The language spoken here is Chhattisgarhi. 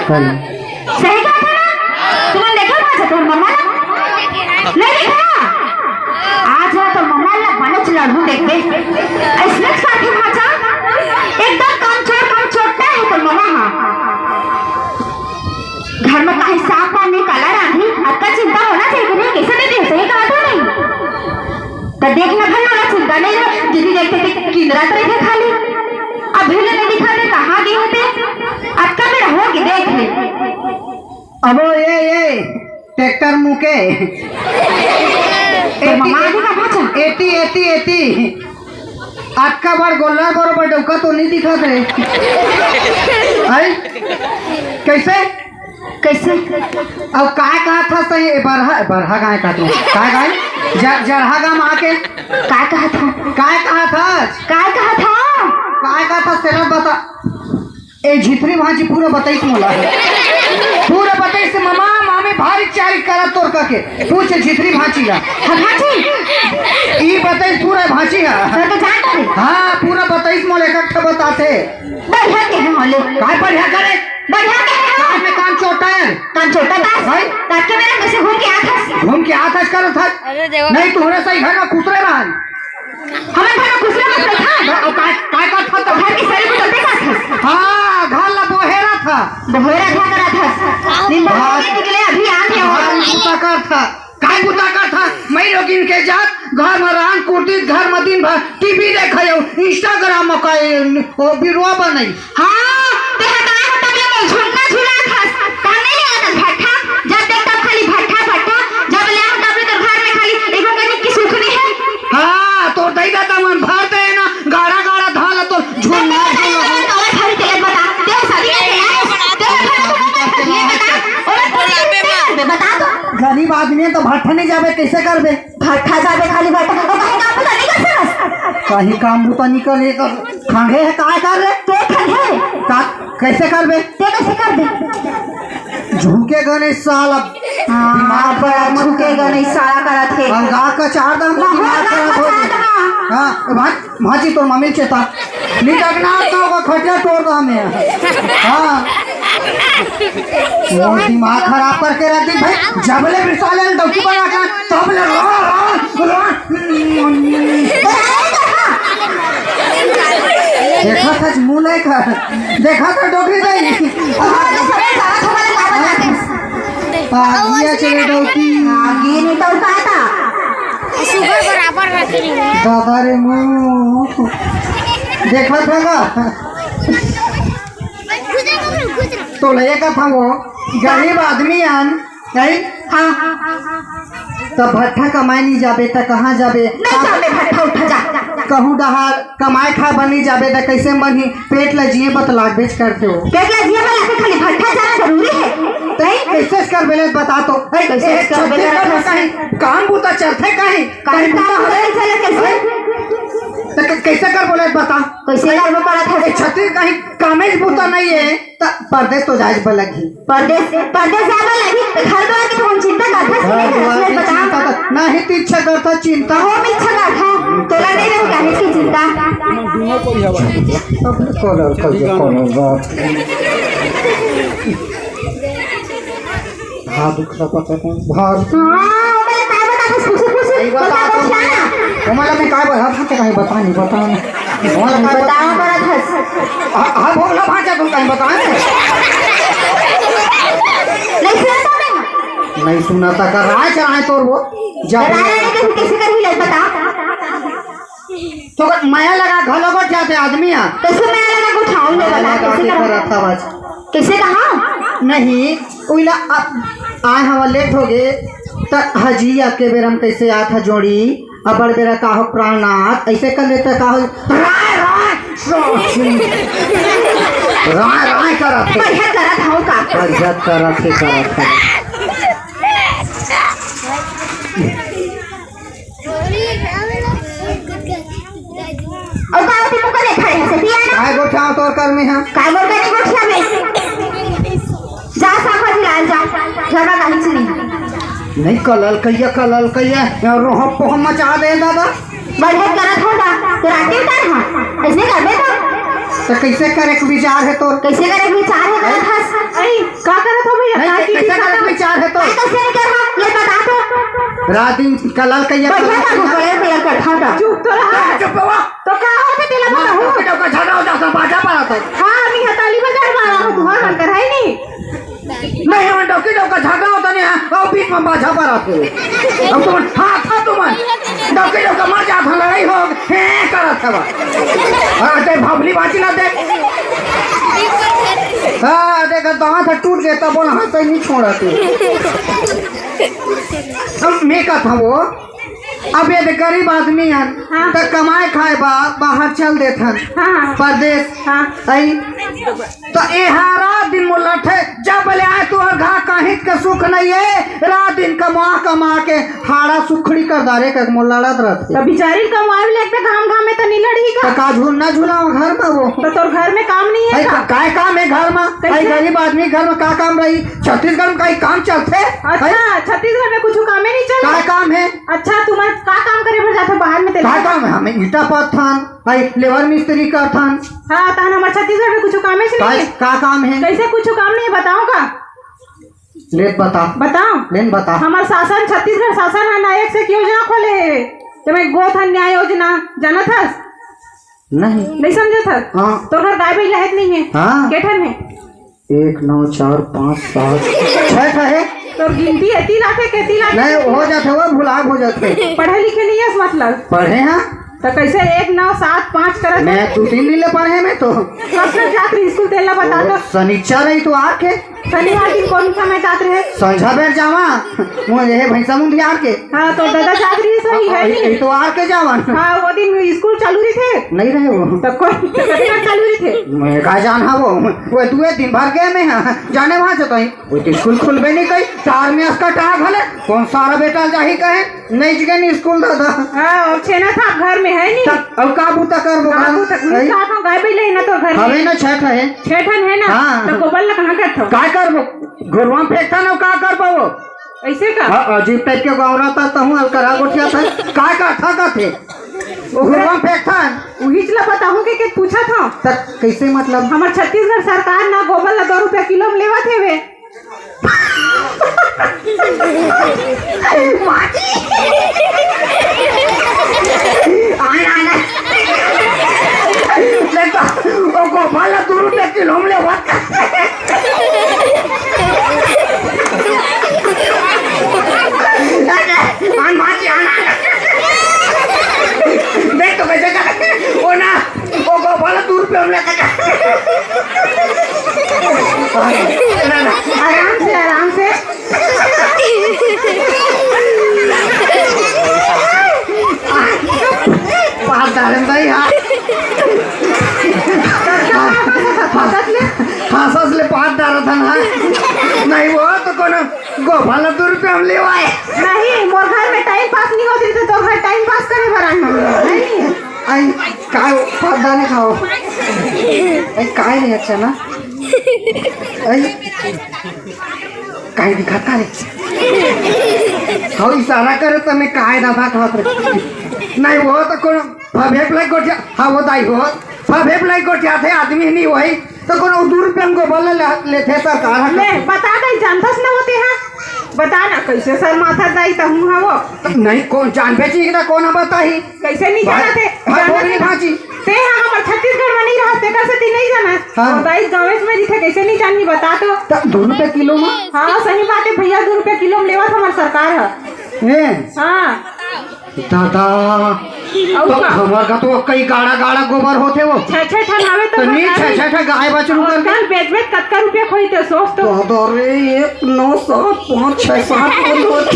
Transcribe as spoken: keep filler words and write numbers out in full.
सही कहा था ना? तुमन देखे भांचा तोर मम्मा ला? नहीं देखे ना? आज ना तोर मम्मा ला बनेच लड़हूं देखबे। अइसने करथे भांचा, एकदम कमचोर, कमचोट्टा हे तोर मम्मा हा। घर में कहीं साग पान नहीं काला रांधी, अतका चिंता होना चाहिए कि नहीं, कैसे नहीं दे, सही कहा था नहीं? त देख ना भाई, ओला चिंता नहीं है, दीदी देखते थे किंदरा तो रखे खाली। अभी ले नहीं दिखा दे, कहाँ गए होते? अतका बेरा हो गए, देख ले। अबो ये, ये, ट्रैक्टर मुके। तो मम्मा आगे का भांचा? एती, एती, एती। अतका बड़ गोल्लर बरोबर डौका तो नहीं दिखत रे। आई? कैसे? कैसे? अब काय कहा था सही? ए, बरहा, बरहा गाय का तू? काय गाय? ज-, जरहा गांव आके? काय कहा था? काय कहा था? काय कहा था? काय कहा था? सेला बता। ए झिथरी भांची पूरा बताइस मोला। पूरा बताइस, "ममा, मामी भारी चारी करा तोर कके।" पूछ झिथरी भांची ला। हाँ, भांची। ई बताइस पूरा भांची हा। तो, तो जानता नहीं। हाँ, पूरा बताइस मोला, एक एक ठा बताथे। बढ़िया के हैं मोले। काय बढ़िया करे? बढ़िया के हैं। काम में काम चोटा है। काम चोटा था। भाई। ताकि मेरा कैसे घूम के आता। घूम के आता कर था। अरे देवा। नहीं, तुम्हारे सही घर में कुतरे रहा। हमर घर में कुछ ना कुछ था। हाँ, और काय, काय का था तो? घर की सही को चलते का था? हाँ, घर ला बोहेरा था। बोहेरा था, करा था। दिन भर हाँ। के निकले, अभी आ गया। हाँ, बुता कर था। काय बुता कर था? मैं लोग इनके जात, घर में रान कुर्दी, घर में दिन भर टीवी देखयो, Instagram में काय, ओ बिरुआ बनई। हाँ, ते हटाए हटा के मोल झुलना झुला खास। काहे ले आदत भट्ठा? जब देख तब खाली भट्ठा, भट्ठा। जब ले हम तब ले तोर घर में खाली एगो कनिक की सुख नहीं है। हाँ, तोर दई ददा मन भर दे ना, गाड़ा गाड़ा धान ला तो झुलना झुलना। तोर घर के बता, ते शादी करके आए, ते घर के बता, और बता तो। गरीब आदमी है तो भट्ठा नहीं जाबे, कैसे करबे? भट्ठा जाबे खाली भट्ठा। और कहीं काम बुता नहीं कर सकस? कहीं काम बुता नहीं कर, ये कर। खंगे है, काय कर रे? तो खंगे। का, कैसे करबे? ते कैसे करबे? झुके गने साला। हाँ, दिमाग बड़ा खराब मत झुके कर। गने साला करत हे। अंगा का चार दाम ना हो, दिमाग खराब हो गया। हाँ। हाँ, भाई। भांची तोर मम्मी चेता। नी टकना तो का खटिया तोड़ दो हमें। हाँ। मोर दिमाग खराब करके रख दी भाई। जब ले विशाल ने डौकी बना के, तब ले रो, रो, रो। देखा था मुंह नहीं खा। देखा था डोकरी नहीं। आगे चले डौकी। आगे नहीं तो उठाता। सुगर बराबर रखे नहीं। दादा रे मुंह। देखा था ना? तो ले का था वो गरीब आदमी आन, नहीं? हाँ। तो भट्ठा कमाए नहीं जाबे, तो कहाँ जाबे? नहीं जाबे भट्ठा उठा जा। कहूँ डहार कमाए खाए बर नहीं जाबे, तो कैसे बनही? पेट ला जिए बर तो लागबेच करथे हो। पेट ला जिए बर लागथे, खाली भट्ठा जाना जरूरी है? तो कैसे कर बेले बता तो। ए, कैसे ए, कर छत्तीसगढ़ बेले में बता? कहीं काम बूता चलथे कहीं? कहीं कहीं काम बूता बूता है? नहीं चले कैसे? तो कै-, कैसे कर बोले बता? कैसे कर वो करत है? ए, छत्तीस कहीं कामेज बूता नहीं है, तो परदेस तो जाए बर लगही। परदेस, परदेस जाए बर लगही, तो घर दुआर के तो हम चिंता करथस घर नहीं दुआर करथस, की बता। चिंता तो नहीं, तो इच्छा करता चिंता। हो, मैं इच्छा करता, तोला नहीं रहू काहे की चिंता। अब कौन है, कौन है, कौन है, बाप। हाँ, दुख सा पता नहीं। भार। हाँ, ओमन ला काय बताथस, पूछे, पूछे, नहीं बता बता, तो बता। मैं, ओमन ला मैं काय बता, हाँ, तो कहीं बता नहीं, बता नहीं। ओमन ला काय बता? बतावा परत हस। हाँ, हाँ, भोगला भांचा तुम कहीं बता नहीं। नहीं सुना था मैं। नहीं सुना था, कर रहा है, चलाए तोर वो। जा राय राय के कैसे कर ही ले बता। तो अगर मया लगा घलो गोठ जाथे आदमी हा। कैसे मया लगा गोठाऊं ले मया बता, लगा कैसे के करा? करत हवस। कैसे कहा? नहीं, उइला अब आए हवा लेट हो गए, त हजी आपके बेरा में कैसे आत ह जोड़ी, अबड़ बेरा का हो प्राणनाथ, ऐसे कर लेते का हो, राय, राय, राय, राय करत हे। बढ़िया करत हूँ का? बढ़िया करत हे, करत हे। अउ का होती मुकर ले खड़े हस, पिया ना? काय गोठियाव तोर कर में हा? काय बोल के नहीं गोठिया में? जा साफा जी लाल जा, झगड़ा नहीं सुनी। नहीं कलल कहिया, कलल कहिया, या रोह पोह मचा दे दादा। बढ़िया करत होगा, तो राती उतार हाँ, ऐसे कर दे तो। तो कैसे करे के विचार है तोर? कैसे करे के विचार है? करत हस? अरे, का करत हो भैया? नहीं, का कैसे करे के विचार है तोर? का कैसे नहीं करत हो? ले बता तो। रात दिन कलल कहिया बढ़िया करत था, है। बढ़िया करत था। चुप तो रहा। चुप रहा। तो का होथे तेला हाँ, बताहूँ? तो का झगड़ा हो जाता, बाजा पड़ा था। हाँ, अभी हताली बाजार में आया हूँ, तुहर बनकर है नहीं। नहीं, हम डौकी डौका झगड़ा होता नहीं है, और बीच में बाजा पड़ा थे। अब तुम हाँ था तुम डौकी डौका मर जाता, लड़ाई हो, हे करत था बा। हाँ, ते भभली बाजी ना देख। हाँ, देख, दांत टूट गए, तब बोला, हाँ, तो नहीं छोड़ा तू। अब मैं का था वो, अब ये दे गरीब आदमी हन, हाँ। त कमाए खाए बा, बाहर चल देथन, हाँ, हाँ। परदेस। हाँ। आई, त एहा रात दिन मोर लड़थे, जब ले आए तोहर घर काहित के सुख नहीं है, रात दिन कमा कमा के हाड़ा सुखड़ी कर डारे के मोर लड़त रहथे। त बिचारी कमाए ले एक घाम घाम में त नहीं लड़ही का? त का झूल ना झुलाओ घर में वो? त तोर घर में काम नहीं है आई, का? का-, काय काम है घर में? कैसे? आई, गरीब आदमी घर में का काम रही? छत्तीसगढ़ में कहीं काम चलथे? अच्छा, हैं? छत्तीसगढ़ में कुछ कामे नहीं चलथे? का काम है? अच्छा, तुम का काम करे बर जाथे बाहर में तेला? का काम है? हमें ईंटा पत्थन, भाई लेबर मिस्त्री करथन। हाँ, तहन हमर छत्तीसगढ़ में कुछ कामे से का, नहीं है? का काम है? कैसे कुछ काम नहीं है, बताओ का? ले बता। बताओ। ले न बता। हमर शासन, छत्तीसगढ़ शासन ह ना एक से एक योजना खोले हे। तुम्हें गोधन न्याय योजना जानत हस? नहीं। नहीं समझत हस? हाँ। तोर घर गाय बैल है कि नहीं है? हाँ। के ठन है? एक, नौ, चार, पाँच, सात, छह ठा है। तोर गिनती एती लाथे, केती लाथे? नहीं, हो जाथे, वो भुला हो जाथे। पढ़े लिखे नहीं है मतलब? पढ़े हैं। तो कैसे एक, नौ, सात, पाँच करत मैं है? दो तीन दिन ले पढ़े मैं तो। कब से जात रही स्कूल, तेला बता तो। शनिचर रही तो आके। शनिवार दिन कौन समय जात रहे? संझा बेर जावा, मुझे ये भैंसा मुंह ध्यान के। हाँ, तो दादा जात रही सही है यही, नहीं? यही तो आर के जावन। हाँ, वो दिन स्कूल चालू रही थे। नहीं रहे वो। तो कौन, तो कभी ना चालू रही थे? मैं का जान हा वो, वो दुए दिन भर गए मैं, हाँ, जाने वहाँ से कहीं। वो तो स्कूल खुलबे नहीं कहीं, चार में असका टाक हले, कौन सारा बेटा जाही कहे, नहीं जी कहीं स्कूल दादा। हाँ, अब छेना था घर में है नहीं? तब अब का बूता करबो का हम? बूता, नहीं? साथ में गाय भी लेना तो घर में। हवे ना छह ठा है। छह ठन है ना? हाँ। तो गोबर ला कहाँ करथो? का करबो? घुरवा में फेंकथन अउ का कर पावो? ऐसे का? हाँ, अजीब टाइप के गाँव रहता, तहूँ अलकरहा गोठिया था। का का था का थे? ओकरा घुरवा में फेंकथन। उही चला बताहूँ के, के पूछा था। त कैसे मतलब? हमर छत्तीसगढ़ सरकार ना गोबर ला दो रुपया किलो में लेवत हेवे। आना, आना। देखो, ओ गोबर ला दो रुपया किलो में लेवत। आन माची, आन, आन। देख तो कैसे कर, ओ ना, ओ गोपाल दू रुपया में लेके जा। ना, ना। आराम से, आराम से। पाँच डाले भाई, हाँ। हंसत ले। हंसत ले पाँच डालत हन, हाँ। नहीं वो तो कोनो गोपाल दू रुपया में लेवाए। नहीं, मोर घर में टाइम पास नहीं होती तो तोर घर टाइम पास करे बर आए हम। नहीं। आई, काय हो? पाँच डाले खाओ। आई, काय नहीं अच्छा ना? आई, काय दिखा का रे? हो इशारा करे तो मैं काय दबा खात रे। नहीं वो तो कोनो फबेप लाइक गोठिया, हाँ वो दाई हो। फबेप लाइक गोठिया थे आदमी नहीं वही। तो कोनो दू रुपया में गोबर ले, लेथे सरकार ह। ले, बता दे, जानथस न होते हैं? बता ना, कैसे शर्माथस दाई, तहूँ हवो। नहीं, कौन जानबे चीज ना, कौन ह बताही? कैसे नहीं भाई, जानत हे? भाई, जानत बोली हे? भाजी। ते ह हमर छत्तीसगढ़ में नहीं रहत, तेकर सेती नहीं जानत। हाँ। और दाई गाँवेच में रहिथे, कैसे नहीं जानही, बता तो। त दू रुपया किलो में? हाँ, सही बात है भैया, दू रुपया किलो में लेवत हमर सरकार ह। ए। हाँ। दादा, अउ तो का? हमर का तो कई गाड़ा गाड़ा गोबर होथे वो। छह छह ठन हवे तो तो नहीं, बता छह दे। छह ठन गाय बछरू और कर कल बेच बेच कतका रुपया खोई ते सोच तो। दादा रे, एक, नौ, सात, पाँच, छह, सात, पाँच, पाँच।